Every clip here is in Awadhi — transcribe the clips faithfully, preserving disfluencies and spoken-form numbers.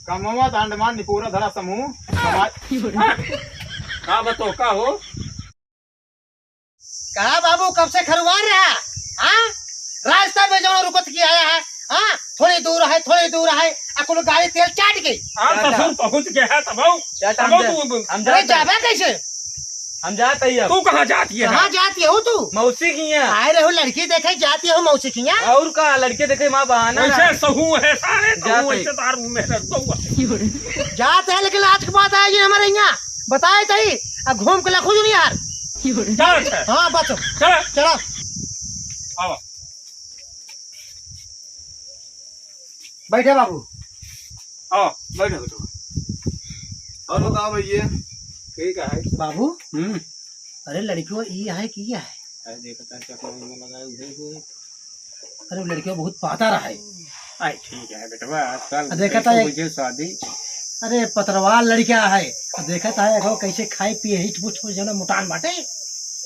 कमवा त अंडमान निकोरा धरा समूह समाज। का बतो, का हो? का बाबू, कब से खरुआ रहा? हाँ? रास्ता में जौन रुकत की आया है, हाँ? थोड़ी दूर है, थोड़ी दूर है, आ कुल गाड़ी तेल चाट गई। हाँ, चाटा। ससुर पहुँच गया है, तब आओ, चाटा तब आओ हम जा-, तू। हम अरे, जाता है। जाबे कैसे? हम जात हई अब। तू कहाँ जात है? कहाँ जात है हो तू? मौसी के यहाँ। आए रहो लड़की देखे, जात है हो मौसी के यहाँ? और का, लड़के देखे माँ बहाना वैसे ना। सहू है सारे, सहू जात है। वैसे तार में रख दो। जात है, लेकिन आज के बाद आएगी हमारे यहाँ। बताए तई, आ घूम के लखू जुनी यार। चल, अच्छा। हाँ, बचो। चल। चलो। आओ। बैठे बाबू। आओ, बैठो, बैठो। और बताओ भैया। ठीक है। बाबू। हम्म। अरे लड़कियों, ई है कि ई है? अरे देखो, तार चकमा में लगाए हुए हुए। अरे लड़कियों बहुत पातर है। अरे ठीक है बेटवा, आजकल अब देखा देखो था एक मुझे शादी। अरे पतरवाल लड़का है। अब देखा था एक कैसे खाए पिए हिच बुच को जना मोटान बाटे।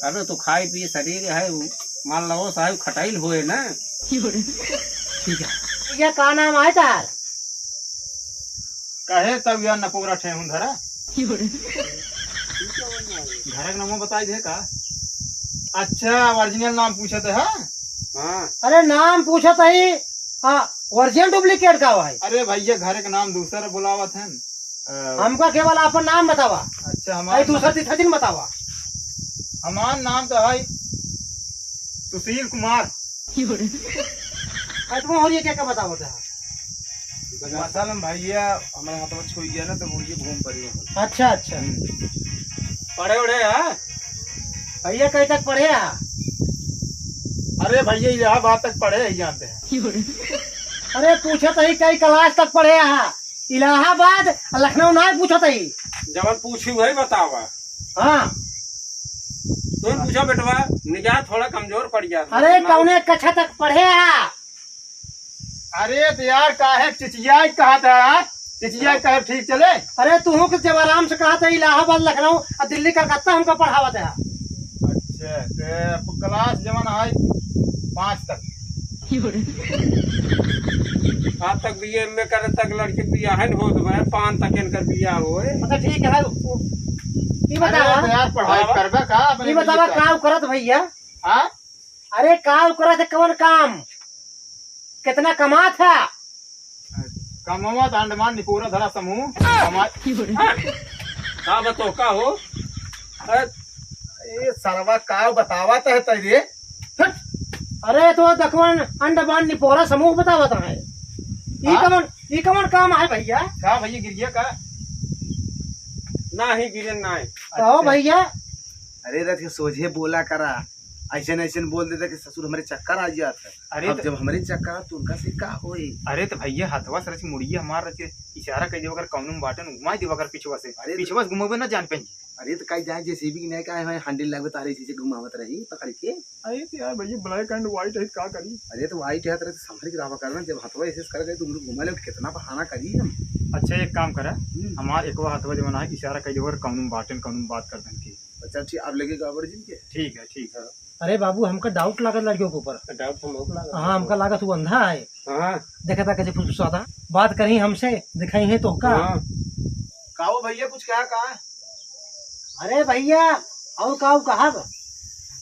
अरे तो खाए पिए शरीर है, उ मान लो साहब खटाइल होए ना। ठीक है। भैया का नाम है तार? कहे तब यह नपोरा ठेहुन धरा। घर के नामो बताई दे का? अच्छा, ओरिजिनल नाम पूछत है? हाँ। अरे नाम पूछत है, हाँ, ओरिजिनल डुप्लीकेट का है? अरे भैया, घर के नाम दूसर बुलावत हैं। अ, हमका केवल आपन नाम बतावा। अच्छा, हमार अरे दूसर नाम तीसर दिन बतावा। हमार नाम तो है सुशील कुमार। अरे तुम और ये क्या क्या बतावत है? मसल में भैया हमारे हाथ में छुई गया ना, तो वो ये घूम पड़ी है। अच्छा, अच्छा। हम्म। पढ़े उढ़े है? भैया कहीं तक पढ़े है? अरे भैया, इलाहाबाद तक पढ़े ही जानते हैं। अरे पूछत ही कई क्लास तक पढ़े है? इलाहाबाद, लखनऊ ना पूछत ही। जवन पूछी वही बतावा। हाँ। तुम पूछो बेटवा, निगाह थोड़ा कमजोर पड़ गया। अरे कौने कक्षा तक पढ़े है? अरे तो यार, काहे चिचिया कहा था? चिचिया कहे ठीक चले? अरे तू के जब आराम से कहा था इलाहाबाद, लखनऊ और दिल्ली, कलकत्ता हमका पढ़ावा था। अच्छा, तो क्लास जवन है पाँच तक। आज तक बीए एमए करे तक लड़के बियाह न होत बा, पान तक इनकर बियाह होए। अच्छा ठीक है, वो, ई अरे बतावा। तो यार, पढ़ाई हाँ। करबे का अपने ई बतावा, बियाह? का करत भैया? हाँ? अरे का करत है, कवन काम? कितना कमात है? कमवा त अंडमान निकोरा धरा समूह कमा। का बतो का हो? अरे, ए सरवा का बतावत है तै रे? हट। अरे तो देखवन अंडमान निपोरा समूह बतावत है। ई हाँ? कवन, ई कवन काम है भैया? का भैया गिर गया का? ना ही गिरन ना है। कहो अच्छा। भैया। अरे रथ के सोझे बोला करा, ऐसे न ऐसे न बोल देता कि ससुर हमरे चक्कर आ जात है। अरे अब तो जब हमरे चक्कर आ तो उनका से का होई? अरे तो भैया हथवा से रच मुड़िया हमार रच इशारा कर देवा कर कौनो में बाटन घुमाई देवा कर पिछवा से। अरे तो पिछवा से घुमावे ना जान पे। अरे तो काई जाए जेसीबी की नहीं का है हैंडल लागबे तारे इसी से घुमावत रही पकड़ के। अरे तो यार भैया black and white है का करी? अरे तो white है तो संभल के रहा करना, जब हथवा ऐसे कर गए तो उनको घुमा ले कितना बहाना करी हम। अच्छा एक काम करा, हम्म। हमार एकवा हथवा जवन है इशारा कर देवा कर कौनो में बाटन कौनो में बात कर देन की। अच्छा, ठीक, आप लेके गड़बड़ जिन के? ठीक है, ठीक है। अरे बाबू, हमका डाउट लागत लड़कियों के ऊपर। डाउट हमको लागत हाँ, है। हमका लागत वो अंधा है। हाँ। देखा था कैसे फुसफुसाता। बात करी हमसे, दिखाई है तो का? हाँ। का हो भैया, कुछ कहा, कहा? अरे भैया, और का कहब?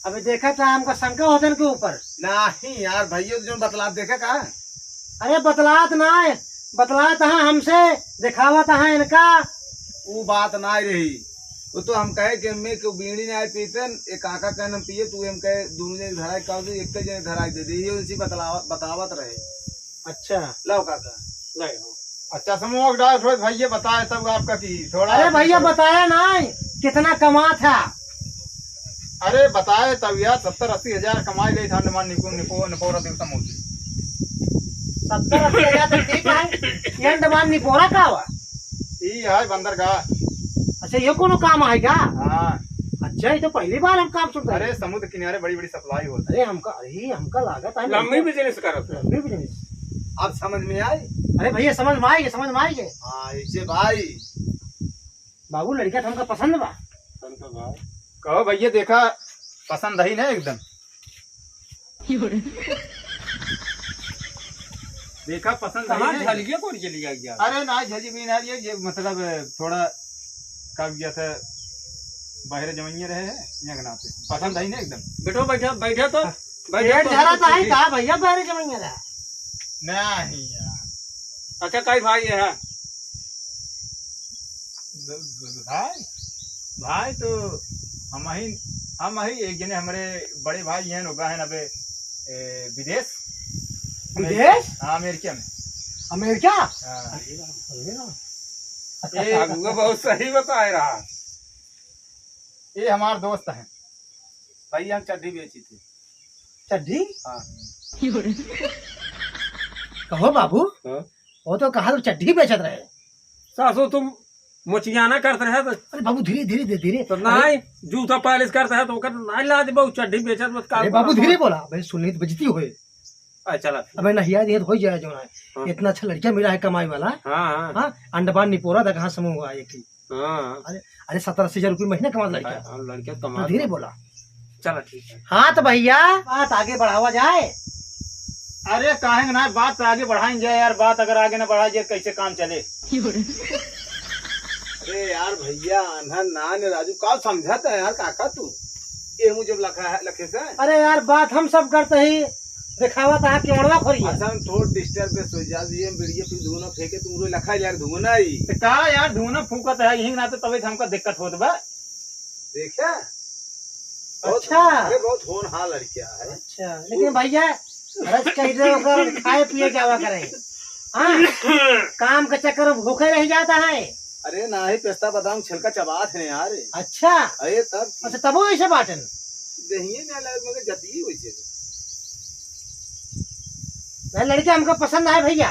अबे देखा था हमका शंका होतन के ऊपर। नहीं यार, भैया जो बतलात देखा का? अरे बतलात ना है, बतलात हाँ हमसे, दिखावत हाँ इनका। वो बात ना रही, वो तो हम कहे कि मैं को बीड़ी ना पीतन, एक काका कहन हम पिए, तू हम कहे दोनों जने धराई का दे, एक जने धराई दे दे, ये उनसे बतलावत, बतावत रहे। अच्छा। लाओ काका। नहीं हो। अच्छा, समूह डाल थोड़े भैया बताए तब आपका की थोड़ा अरे भैया बताया ना, कितना कमा था। अरे बताए तब यार, सत्तर अस्सी हजार कमाई ले था अंडमान निको-, निको-, निपोरा दिल समूह। सत्तर अस्सी हजार तो ठीक है, ये अंडमान निपोरा का हुआ? ई है बंदरगाह। अच्छा, ये कोनो काम आएगा? हाँ। अच्छा, ये तो पहली बार हम काम सुनते हैं। अरे, समुद्र किनारे बड़ी-बड़ी सप्लाई होती है। अरे, हमका, अरे, हमका लागत है लंबी बिजनेस करत है। लंबी बिजनेस। अब समझ में आई? अरे भैया, समझ में आई, समझ में आई है। हाँ, ऐसे भाई। बाबू, लड़का तो हमका पसंद बा। पसंद तो बा। कहो भैया, देखा, पसंद है ना एकदम। देखा, पसंद आई कहाँ है। झलिया कौन चली जाएगी यार? अरे ना, झली भी ना, ये, ये मतलब थोड़ा का गया था, बाहर जमाइए रहे हैं, यहाँ के नाते पसंद आई ना एकदम। बैठो, बैठो, बैठो तो, हाँ। बैठो पेट तो, झरा तो है ठीक। का भैया, बाहर जमाइए रहा? नहीं यार। अच्छा, कई भाई है? द-, द-, भाई, भाई तो हम ही, हम ही एक जने, हमारे बड़े भाई हैं, लोग हैं अबे, ए, विदेश। विदेश? हाँ, अमेरिका में। अमेरिका? हाँ। अरे वाह, अरे वाह। ये अगुआ बहुत सही बताए रहा। ये हमार दोस्त हैं। भाई, हम चड्ढी बेची थी। चड्ढी? हाँ। कहो बाबू, हाँ? वो तो कहा तो चड्ढी बेचत रहे। सासू, तुम मोचियाना करत रहे तो अरे बाबू, धीरे, धीरे, धीरे, धीरे। तो अरे नहीं, जूता पालिश करत है तो ओकर नहीं लाज बा, चड्ढी बेचत मत का अरे बाबू, धीरे बोला, भाई, सुन ली तो बेइज्जती होए। अच्छा, चला। अबे नहीं यार, ये तो हो जाए जो है। हाँ। इतना अच्छा लड़का मिला है कमाई वाला। हाँ, हाँ। हाँ, अंडमान निपोरा तक हाँ समूह हुआ एक ही। हाँ। अरे, अरे, सत्तर अस्सी हजार रुपये महीना कमा लड़का। हाँ, लड़का कमा तो धीरे बोला। चला, ठीक है। हाँ, तो भैया, बात आगे बढ़ावा जाए। अरे, काहे ना, बात तो आगे बढ़ाएंगे यार, बात अगर आगे ना बढ़ाई जाए, कैसे काम चले? अरे यार भैया, अनहन नान राजू, का समझत है यार काका तू? ये मुझे लखा है, लखे से? अरे यार, बात हम सब करते ही, दिखावा ता केवड़वा खोरी है। असल में थोड़ disturbance हो जात, ये बीड़िया फिर धुआं फेंके, तुम लोग लखा यार धुआं ही। तो का यार धुआं फूकत है, यही ना तो तबीयत हमका दिक्कत होत बा। देखा? बहुत, अच्छा। अरे बहुत होनहार लड़किया है। अच्छा, लेकिन भैया, हरस कह दे ओकर खाए पिए जावा करे। हाँ, काम के चक्कर में भूखे रह जाता है। अरे नाही, पिस्ता बादाम छिलका चबात है यार। अच्छा। अरे तब अच्छा, तबो ऐसे बाटन। दहिए ना लगे, मगर जतिए वैसे। भाई, लड़का हमका पसंद आए भैया।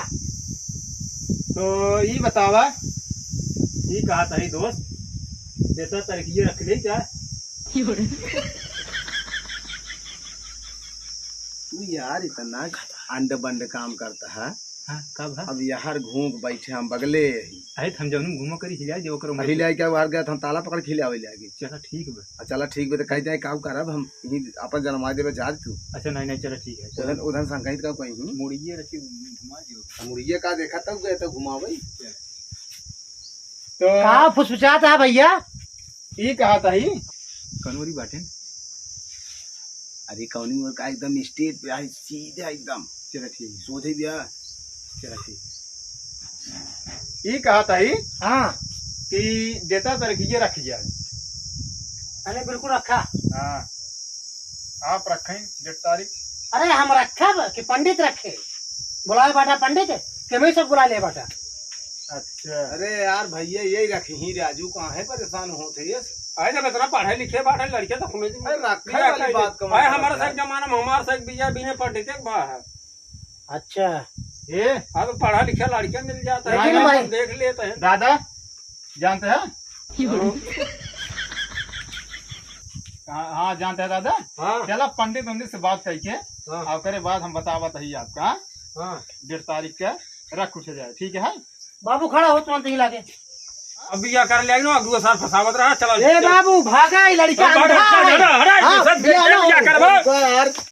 तो ई बतावा, ई कहा था ई दोस्त, जैसा तरकीये रख ले क्या? तू यार इतना अंड बंड काम करता है। हाँ, का भा? अब यार घूम के बैठे हम बगले ही। अरे, त हम जौन घूमो करी, हिला दे ओकरो अभी मत। ले आके बाहर गया था, हम ताला पकड़ के हिलावे ले आगे। चला, ठीक बा। आ, चला, ठीक बा, तो कह जाए, का करब हम, यहीं अपन जन्मा देबे, जा तू। अच्छा, नहीं, नहीं, चला, ठीक है, चला। उधर, उधर संगीत का कोई ही। मुड़िए रखी, घुमा दियो। आ, मुड़िए का देखा तब गए तो घुमावे। चल। तो का फुसफुसात है भैया? ई कहा था ही? कनवरी बाटे। अरे कौनी मोर का एकदम straight पे है, सीधा एकदम। चला ठीक है। सोझे भी है। चला ठीक। ई कहा था ही हाँ। कि date तारीख ये रख जाए। अरे बिल्कुल रखा। हाँ। आप रखें date तारीख। अरे हम रखब कि पंडित रखे? बुलाए बाटा पंडित, के मैं सब बुला ले बाटा। अच्छा। अरे यार भैया, यही रखी ही राजू, काहे परेशान होत है ये? अरे जब इतना पढ़े लिखे बाटे लड़के तो हमें अरे रखे क्या वाली कहे? बात कम अरे करो हमारे यार। साथ जमाना में हमारे साथ बिया बिने पंडित एक बा है। अच्छा। ये? हाँ तो पढ़ा लिखा लड़के मिल जाता है, लेकिन अपन भाई देख लेते हैं। दादा, जानते हैं? हाँ, हाँ, जानते हैं दादा? हाँ। चला पंडित उंडित से बात करके, हाँ। और ओकरे बाद हम बतावत ही आपका, हाँ। हाँ। डेढ़ तारीख का रख उठे जाए, ठीक है? बाबू खड़ा हो, तुरंत ही लागे। अब बिया कर ले, अगुआ सार फंसावत रहा, चला। ए बाबू, भागा, ई लड़का अंधा है। हटा, हटा, हटा, हाँ, सब बिया ना बिया हो। करबा। यार।